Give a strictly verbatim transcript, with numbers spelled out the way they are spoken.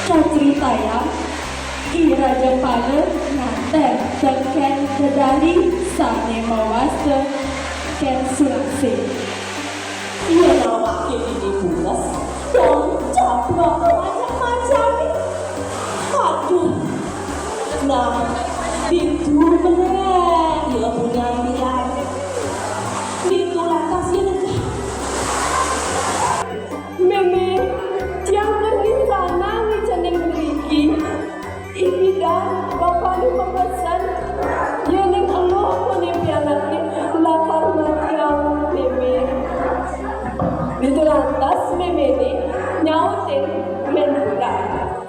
Kacritayang I Rajapala nganten tekén dedari sané mawasta Kén Suraséna. Yén awaké dini pules, dong caplok banyak macané. Aduh, nah, ditu bener ia punyan tiang. Ditu lantas ia negak. Mémé, tiang kerdisanang ring cening mriki. Ipidan bapané mapesen, yéning eluh koné pianakné lakar matiang, Mémé. Ditu lantas méméné nyautin Mén Burak.